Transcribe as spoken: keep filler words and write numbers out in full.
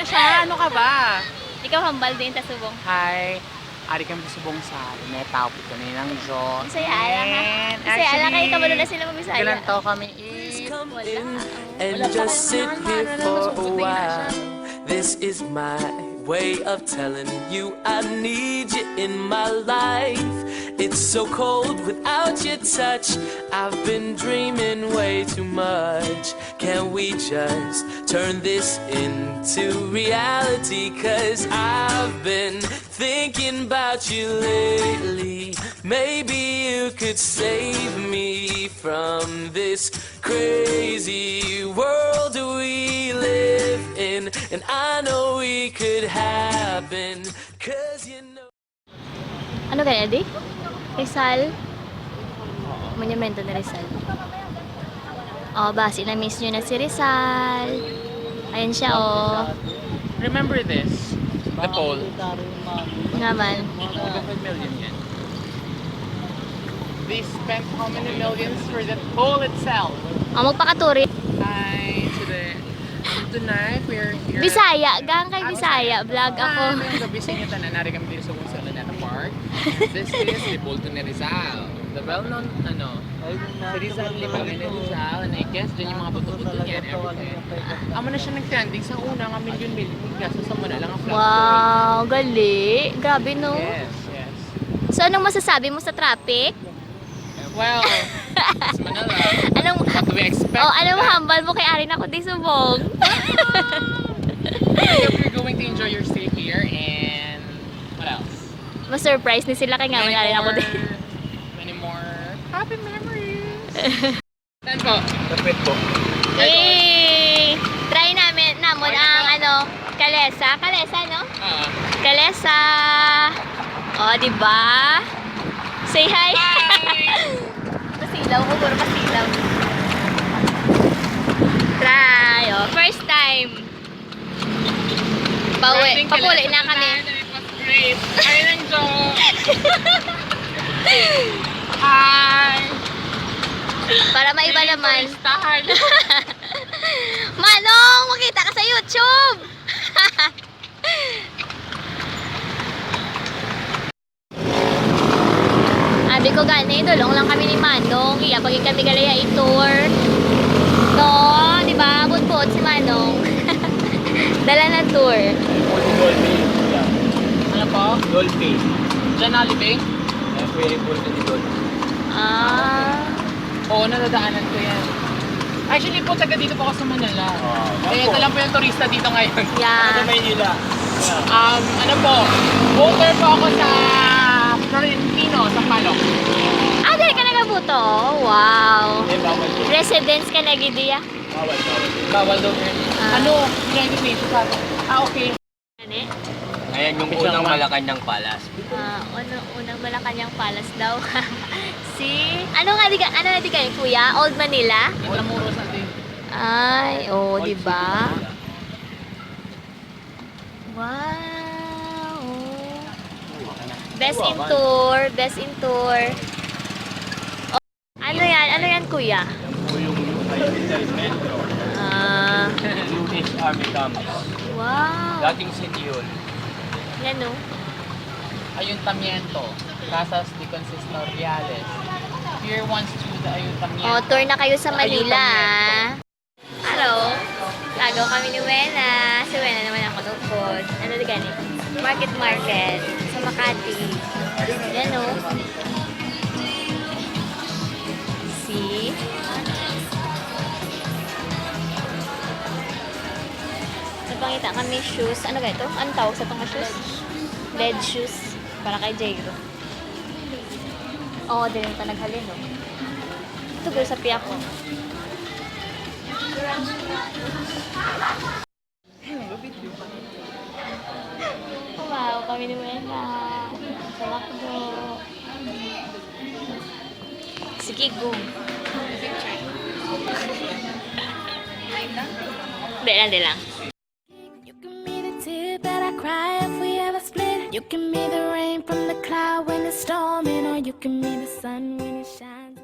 Siya, ano ka ba? Ikaw hambal din ta subong. Hi. Ari kami sa subong sa Luneta, upod kami ng Jo. Bisaya lang, ha? Bisaya lang, kay kabalo na sila mag-Bisaya. Ganito kami is... Wala. And just sit here for a while. This is my way of telling you I need you in my life. It's so cold without your touch. I've been dreaming way too much. Can we just turn this into reality? Cause I've been thinking about you lately. Maybe you could save me from this crazy world we live in. And I know we could happen. Cause you know. Ano gani di? Rizal? Monumento ni Rizal. Oh, basi na-miss nyo na si Rizal. Ayan siya, oh. Remember this? The pole. Nga man. Over five million yan. They spent how many millions for that pole itself? Oh, magpakaturi. Hi, today. Tonight, we are here. Bisaya, gang kay Bisaya. Vlog ako. Hi, mayong gabi sa inyo tanan. Nari kami diri sa Gonzalo Neta Park. This is the Bulto ni Rizal. The well-known, ano, si Rizal, di ba, ni Rizal, and I guess dyan yung mga buto-buto niya and everything. Amo na siya nag-trending sa una nga million million. Kaso sa muna lang ang flat Wow, gali. Grabe, no? Yes, yes. So, anong masasabi mo sa traffic? Well, it's Manila. Anong, What do we expect? Oh, anong hambal mo kay Arin ako di subong? I hope you're going to enjoy your stay here and what else? Ma-surprise ni sila kay nga may Arin ako di. Many more happy memories. Saan po? Kapit po. Yay! Try namin, namon ang ano, kalesa. Kalesa, no? Ah, Kalesa! O, di ba? Say hi! hi! Pasilaw ko, puro pasilaw. Try, oh. First time. Pauwi, Riding papuli Kalesa na kami. Tonight, and it was great. Hi, Nang Jo! Hi! Para may iba naman. Turista, hi! Manong, makita ka sa YouTube! Abi ko gani, dulong lang kami ni Manong. Iya pa gid kami gali i-tour. No, di ba? Budbud si Manong. Dala na tour. Dolphin. Ano po? Dolphin. Diyan na living? Ang swimming pool ni Dolphin. Ah. Oo, nadadaanan ko yan. Actually po, taga dito po ako sa Manila. Ah, Eh, ito lang po yung turista dito ngayon. Yeah. Sa Maynila. Yeah. Um, ano po, voter po ako sa Florentino, Sampaloc. Ah, dali ka nagabuto? Wow. Eh, bawal po. Residence ka na gid diya? Bawal, bawal. Bawal daw, sir. Ah. Ano? Graduate sa... Ah, okay. Gani? Ayan yung unang Malacanang Palace. Ah, ano, unang Malacanang Palace daw. Si, ano nga di ka, ano nga di ka, kuya? Old Manila? Intramuros natin. Ay, oh, di ba? Wow. Best in tour, best in tour. Oh, ano yan? Ano yan, kuya? Yan po yung Ayutthaya Metro. Ah, U S Army Camps. Wow. Dating city yun. Yan, no? Ayuntamiento, Casas de Concesor Reales. Pier one to the Ayuntamiento. Oh, tour na kayo sa Manila. Ayuntamiento. Hello. Lagaw kami ni Wena. Si Wena naman ako lupod. Ano na gani? Market Market. Sa Makati. Yan, oh. See? Nagpangita kami shoes. Ano ba ito? Ano tawag sa itong shoes? Bed shoes. Para kay Jairo. Oo, din pa naghalin, no? Ito, girl, sa piyak ko. Wow, kami ni Wena. Sa McDo. Sige, go. Di lang, di lang. You can be the tear that I cry if we ever split. You can be the rain from the cloud when it's storming, or you can be the sun when it shines.